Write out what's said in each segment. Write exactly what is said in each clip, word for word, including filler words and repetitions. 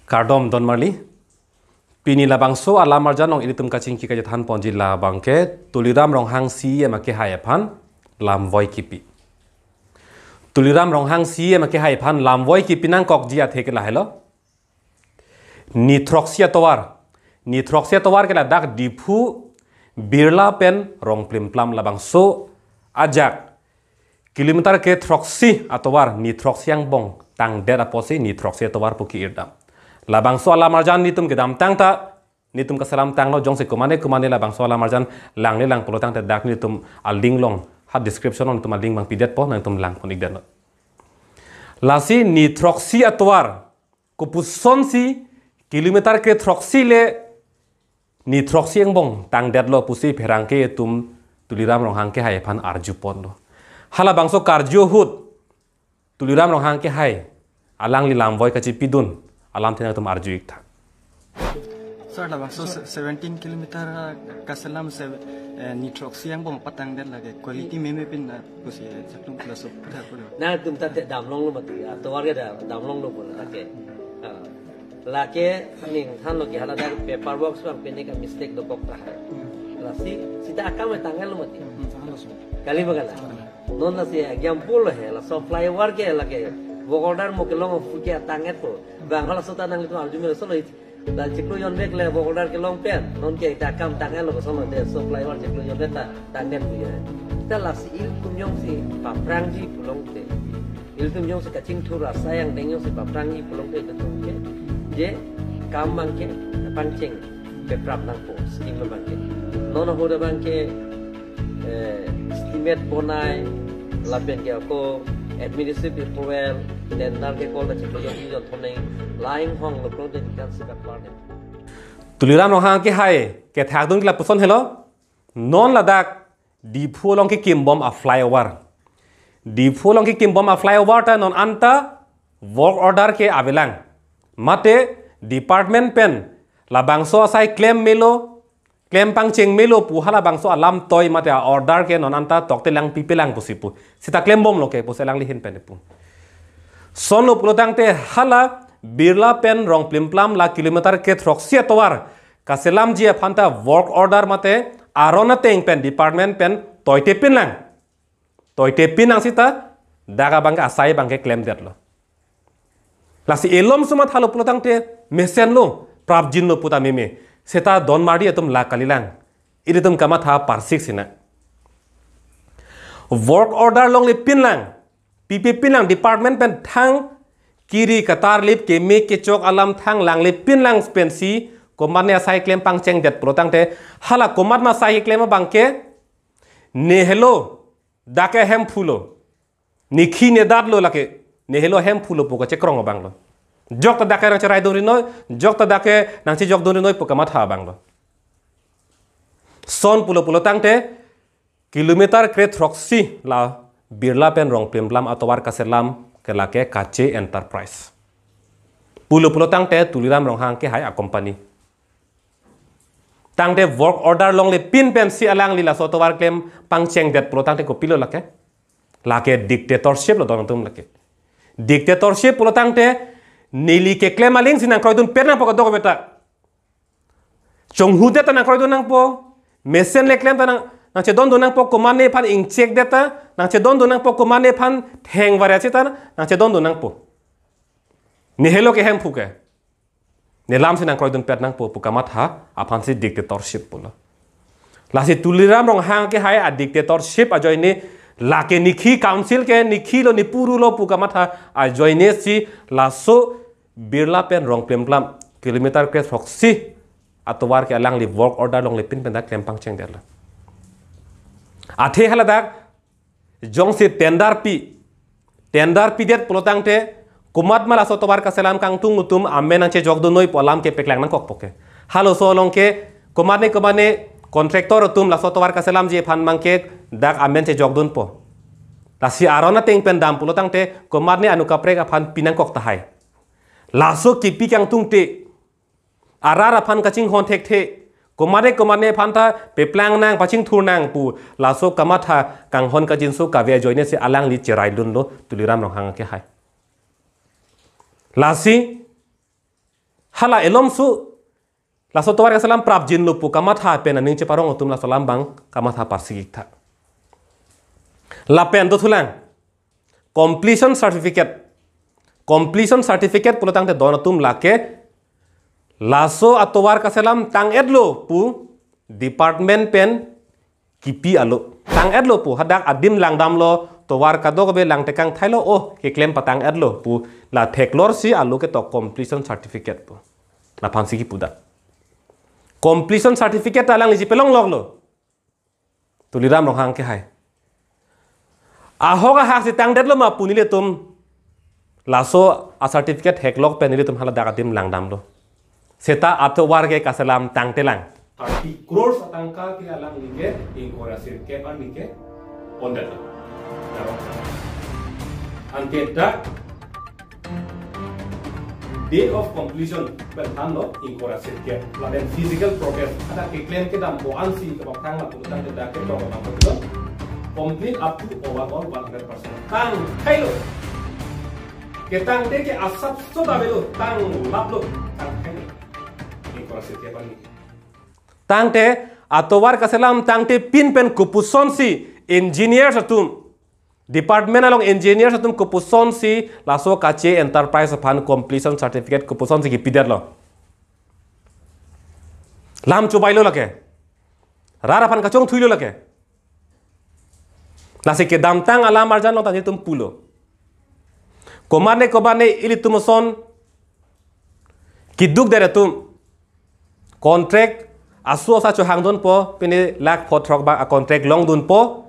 Kardom donmarli. Pini labangso alam arjan along ilitum kachingki kachethan ponji labangke Tuliram Ronghang C E M akehai aphan lamvoi kipi. Tuliram Ronghang C E M akehai aphan lamvoi kipi nangkokji athe ke lahelo. Ni throksi atovar. Ni throksi atovar ke ladak Diphu Birla pen Rongplimplam labangso ajak kilometer kre throksi atovar ni throksi angbong tangdet apotsi ni throksi atovar pu ki-irdam. Labangso alam arjan nitum kedamtang ta nitum kaselam tanglo, jongsi komane komane labangso alam arjan langle lang pulo tangte dak nitum a-link along ha description along nitum a-link abang pidetpo, nangtum lang pon-ikdetlo. Lasi ni throksi atovar kopusonsi kilometer kre throksi le ni throksi angbong tangdetlo pusi pherangke atum Tuliram Ronghang kehai aphan arju ponlo. Halabangso karju ahut Tuliram Ronghang kehai alangli lamvoi kachipidun alamthe nangtum arju-iktha. Sir, labangso se- seventeen kilometer, uh, kaselam se- eh, ni throksi angbong patangdet lake quality meme pin na pusi, eh, chaklum plus of that pura. Nangtum ta te damlonglo mati, atovar ke da damlonglo pura lake. Ah. Lake aning thanlo ke haladak paperwork abang pine ka mistake dokok tahai. Lasi sita akam tanglo mati. Hmm, tanglo, sir. Kali bagala. Tanglo. Non lasi agiam pulo he, laso flyover ke lake work order mo kelong aphu ke tangdetpo. Bang halaso ta nanglitum arju melo solo. La chiklo jon bek le work order kelong pen. Non ke ta akam tanglo solo de, so flyover chiklo jon bek ta tangdet pu ya. Ta lasi ilitum jongsi paphrangji pulote, ilitum jongsi kachingthur asai angdeng jongsi paphrangji pulote ilitum ke je kam abangke pangcheng peprap nangpo, scheme abangke. Non ahut abangke, eh, estimate bonai, lapen ke ako administrative approval, tender ke call ta chiklo jon, jon thoneng, la inghong lo pulote dikan si kapar ne. Tuliram Ronghang kehai kethakdun ke lapuson helo. Non ladak Diphu along kekimbom a-flyover. Diphu along kekimbom a-flyover ta non anta work order ke avelang. Mate department pen labangso asai klem melo, klem pangcheng melo pu halabangso alam toi mate a-order ke non anta tokte lang pipelang pusi pu. Sita klembomlo ke pusi alangli ahin pen pu. Sonlo pulo tangte hala Birla pen Rongplimplam la kilometer kre throksi atovar kaselamji aphan ta work order mate aron ateng pen department pen toite pinlang. Toite pinlang sita dak abangke asai abangke klemdetlo. Lasi elom sumat halo pulo tangte mesenlo, prapjinlo pu ta meme. Seta donmarli atum la kalilang. Ilitum kamatha parsik sina. Work order longle pinlang. Pipe pinlang department pen thang kiri katarlip keme kechok alam thang langle pinlang pensi komatne asai klem pangchengdet pulo tangte hala komat ma asai klem abangke ne helo dak ke hemphu lo. Ne khi ne dat lo lake. Ne helo hemphu lo pu kachekrong abang lo. Jokta dak ke nangcheraidun rinoi, jokta dak ke nangchejokdun rinoi pu kamatha abang lo. Son pulo pulo tangte kilometer kre throksi la Birla pen Rongplimplam atovar kaselam ke lake Kache Enterprise. Pulo pulo tangte Tuliram Ronghang kehai a-company. Tangte work order longle pin pensi alangli laso atovar klem pangchengdet pulo tangte kopilo lake? Lake dictatorship lo don atum lake. Dictatorship pulo tangte neli keklem aling si nangkroidun pet nangpo kadokave ta. Chonghudet ta nangkroidun nangpo. Mesen le klem ta nang, nangchedondun nangpo, komatne aphan ingchekdet ta nangchedondun nangpo, komatne aphan thengvare si ta nangchedondun nangpo. Ne helo ke hemphu ke. Ne lam si nangkroidun pet nangpo pu kamatha aphansi dictatorship pulo. Lasi Tuliram Ronghang kehai a-dictatorship ajoine lake ne khi council ke ne khi lo ne puru lo pu kamatha ajoine si laso Birla pen Rongplimplam kilometer kre throksi atovar ke alangli work order longle pin pen ta klem pangchengdetlo. Athe haladak jongsi tender pi, tender pidet pulo tangte komat ma laso atovar kaselam kangtung atum amen nangchejokdun noi pu alam kepeklang nangkokpo ke. Halaso along ke komatne komatne contractor atum laso atovar kaselamji aphan abangke dak amen chejokdunpo. Lasi aron ateng pen dam pulo tangte komatne anu kaprek aphan pinangkok tahai. Laso kipi kangtungte arat aphan kachinghon thekthe, komatne komatne aphan ta peplang nang pachingthur nang pu laso kamatha kanghon kachinso kave ajoine si alangli cheraidunlo Tuliram Ronghang kehai. Lasi Hala elom su laso tovar kaselam prapjinlo pu kamatha pen aning cheparong atum laso alam abang kamatha parsi ik tha. Lapen dothulang completion certificate. Completion certificate pulo tangte don atum lake laso atovar kaselam tang-etlo pu department pen kipi alo. Tang-etlo pu, hadak adim langdamlo, tovar kadokave langtekang thailo, oh, keklem patang-etlo pu, la theklor si alo ketok completion certificate pu. Laphan si kipu dak. Completion certificate ta alangli chepelong loklo. Tuliram Ronghang kehai. Ahok ahak si tangdetlo ma pu nelitum laso a certificate theklok pen nelitum hala dak adim langdamlo. Seta atovar ke kaselam tangtelang. Thirty crores atangka ke alangli ke ingkoi ra sirkep arni ke pondetlo. Anke dak date of completion pen thanlo ingkoi ra sirkep. Lapen physical progress, hadak keklem kedam ko-an si kepaphrang lapu tangte dak ketok abang betul. Complete up to overall one hundred percent. Tangthailo. Ketangte ke asapso ta avelo, tanglaplo, tangthailo. Ingkoi ra sirkep arni. Tangte atovar kaselam tangte pin pen kopuson si engineers atum, department along engineers atum kopuson si laso Kache Enterprise aphan completion certificate kopuson si kipidetlo. Lam chobailo lake. Rat aphan kachongthuilo lake. Lasi kedamtang alam arjan along ta nelitum pulo. Komatne komatne ilitum ason keduk det atum contract aso asa chohangdunpo, pine lakh pho throk abang a contract longdunpo.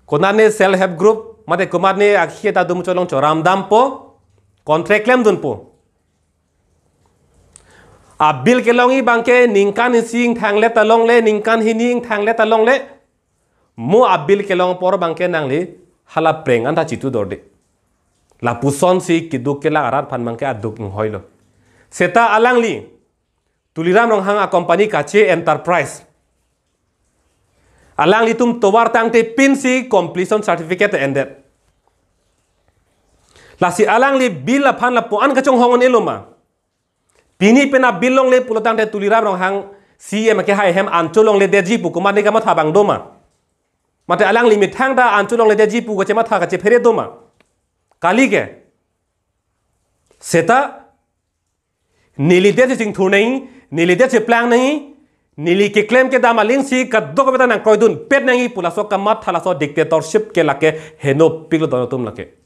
Konatne self help group mate komatne akhei ta dum cholong choramdampo, contract klemdunpo. A bill kelongji abangke ningkan isi ingthanglet ta longle, ningkan hini ingthanglet ta longle. Mo a bill kelong apor abangke nangli hala preng anta chitu dorde. Lapuson si keduk kelak arat aphan abangke aduk inghoilo. Seta alangli Tuliram Ronghang a company Kache Enterprise, alanglitum tovar tangte pin si completion certificate endet. Lasi alangli bill aphan lapu-an kachonghong un-elo ma? Pini pen a bill longle pulo tangte Tuliram Ronghang C E M kehai ahem ancho longledetji pu komatne kamatha abang do ma? Mate alangli methang ta ancho longledetji pu kachematha kachephere do ma? Kali ke. Seta neli det si chingthur nangji, neli det si plang nangji, neli keklem kedam aling si kadokave ta nangkroidunpet nangji pu laso kamatha, laso dictatorship ke lake henopiklo don atum lake.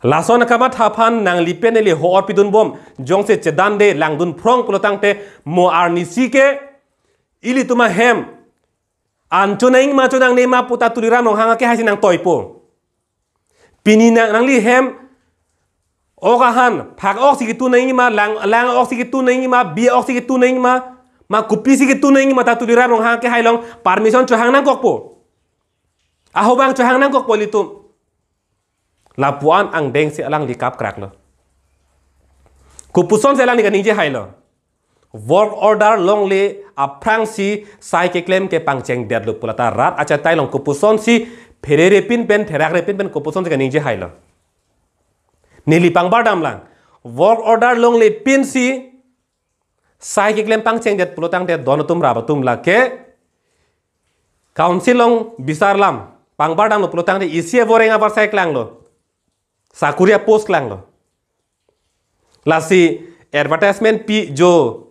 Lason kamatha aphan nangli pen neli ho-or pidunbom, jongsi chedande langdun phrong pulo tangte mo arnisi ke ilitum ahem ancho nangji ma, ancho nangne ma pu ta Tuliram Ronghang kehai si nangtoipo. Pini nang, nangli hem ok ahan phak ok si kitu nangji ma, lang, lang ok si kitu nangji ma, bi ok si kitu nangji ma, ma kopi si kitu nangji ma ta Tuliram Ronghang kehai along permission chohang nangkokpo. Ahobang chohang nangkokpo ilitum. Lapu-an angdeng si alangli kapkraklo. Kopuson si alangli kaningje hailo. Work order longle aphrang si sai keklem kepangchengdetlo pu lata rat achatai along kopuson si pherere pin pen, therakre pin pen kopuson si kaningje hailo. Neli pangbardamlang. Work order longle pin si sai keklem pangchengdet pulo tangte don atum rap atum lake council along bisar lam pangbardamlo pulo tangte isi avoreng avarsai klanglo. Sakuri apost klanglo. Lasi advertisement pi jo.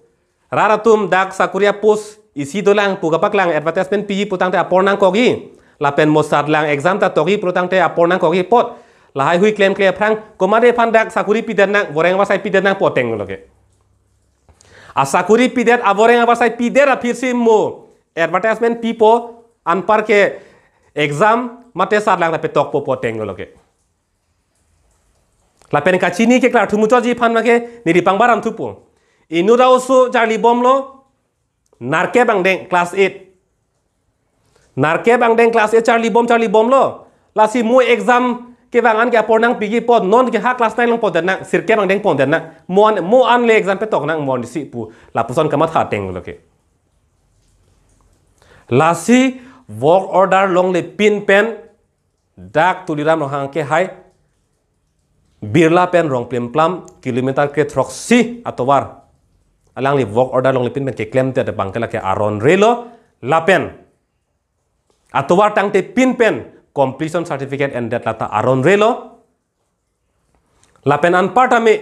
Rat atum dak sakuri apost isi dolang pu kapaklang advertisement piji pu tangte apor nangkokji. Lapen mo sat lang exam ta tokji pulo tangte apor nangkokji apot. Lahai hui klemkle aphrang komatne aphan dak sakuri pidet nang, voreng avarsai pidet nang pu atenglo ke. Asakuri pidet, avoreng avarsai pidet aphi si mo advertisement pipo, anparke exam mate sat lang ta petokpo pu atenglo ke. Lapen kachini keklarthu muchotji aphan make neli pangbaram thupo. Inut a-oso charlibomlo, nerkep angdeng class eight. Nerkep angdeng class eight charlibom, charlibomlo. Lasi mo exam kevang an ke apor nangpiji apot, non ke ha class nine along pondet nang, sirkep angdeng pondet nang. Mo an, mo an le exam petok nang mo an si pu lapuson kamatha atenglo ke. Lasi work order longle pin pen dak Tuliram Ronghang kehai Birla pen Rongplimplam kilometer kre throksi atovar alangli work order longle pin pen keklemdet abangke lake aron relo lapen atovar tangte pin pen completion certificate endet lata aron relo. Lapen anparta me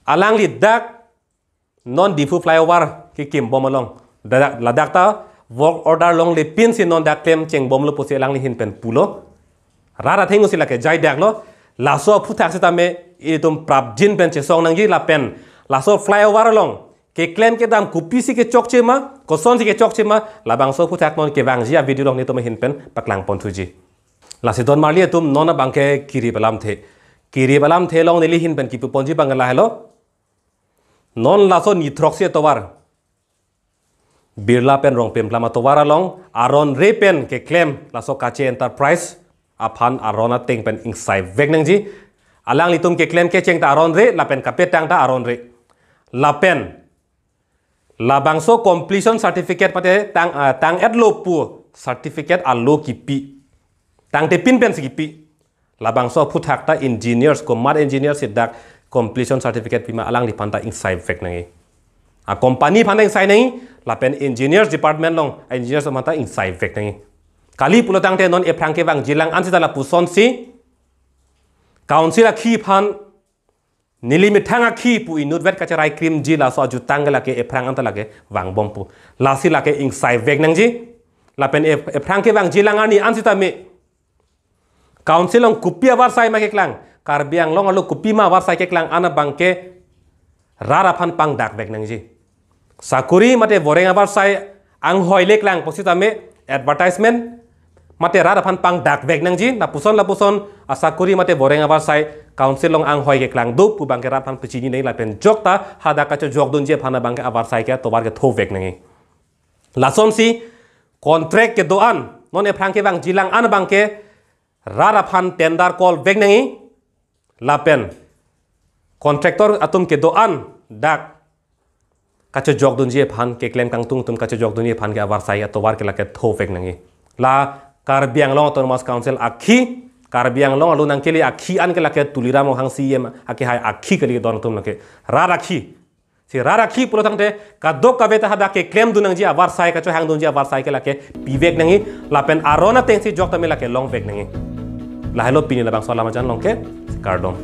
alangli dak non Diphu flyover kekim bom along, ladak, ladak ta work order longle pinsi non dak klem chengbomlo pusi alangli ahin pen pulo. Rat atheng si lake jaidaklo. Laso aphuthak sitame itum prapjin pen chesong nangji lapen laso flyover along keklem kedam kopisi kechokche ma, kosonsi kechokche ma, labangso aphuthak non kevangji avideo along netum ahin pen paklang ponthuji. Lasi don marli atum, non abangke kirip alamthe. Kirip alamthe along neli ahin pen kipu ponji abang lahelo. Non laso ni throksi atovar, Birla pen Rongplimplam atovar along aron re pen keklem laso Kache Enterprise aphan aron ateng pen ingsaivek nangji. Alanglitum keklem kecheng ta aron re lapen kapetang ta aron re. Lapen labangso completion certificate mate tang, ah, tang-etlo pu certificate alo kipi. Tangte pin pensi kipi. Labangso aphuthak ta engineers, komat engineers si dak completion certificate pima alangliphan ta ingsaivek nangji. A company aphan ta ingsai nangji, lapen engineers department along engineers aphan ta ingsaivek nangji. Kali pulo tangte non ephrang kevangjilang an sita lapusonsi council akhi aphan neli methang akhi pu inutvet kacherai krimji laso ajutang ke lake ephrang anta lake vangbom pu. Lasi lake ingsaivek nangji. Lapen ep-, ephrang kevangjilang arni an sitame council along kopi avarsai ma keklang, Karbi Anglong arlo kopi ma avarsai keklang an abangke rat aphan pangdakvek nangji. Sakori mate voreng avarsai anghoi leklang pusitame advertisement mate rat aphan pangdakvek nangji, lapuson lapuson asakori mate voreng avarsai council along anghoi keklang do pu abangke rat aphan pachini nangji lapen jokta hadak kachojokdunji aphan abangke avarsai ke atovar kethovek nangji. Lasonsi contract kedo-an non ephrang kevangjilang an abangke rat aphan tender call vek nangji. Lapen contractor atum kedo-an dak kachojokdunji aphan, keklem kangtung atum kachojokdunji aphan ke avarsai atovar ke lake thovek nangji. La Karbi Anglong Autonomous Council akhi, Karbi Anglong arlo nangkele akhi an ke lake Tuliram Ronghang C E M akehai akhi kali don atum lake. Rat akhi. Si rat akhi pulo tangte kadokave ta hadak keklemdun nangji avarsai, kachohangdunji avarsai ke lake pivek nangji, lapen aron atengsi jok tame lake longvek nangji. Lahelo pini labangso alam ajan along ke, kardom.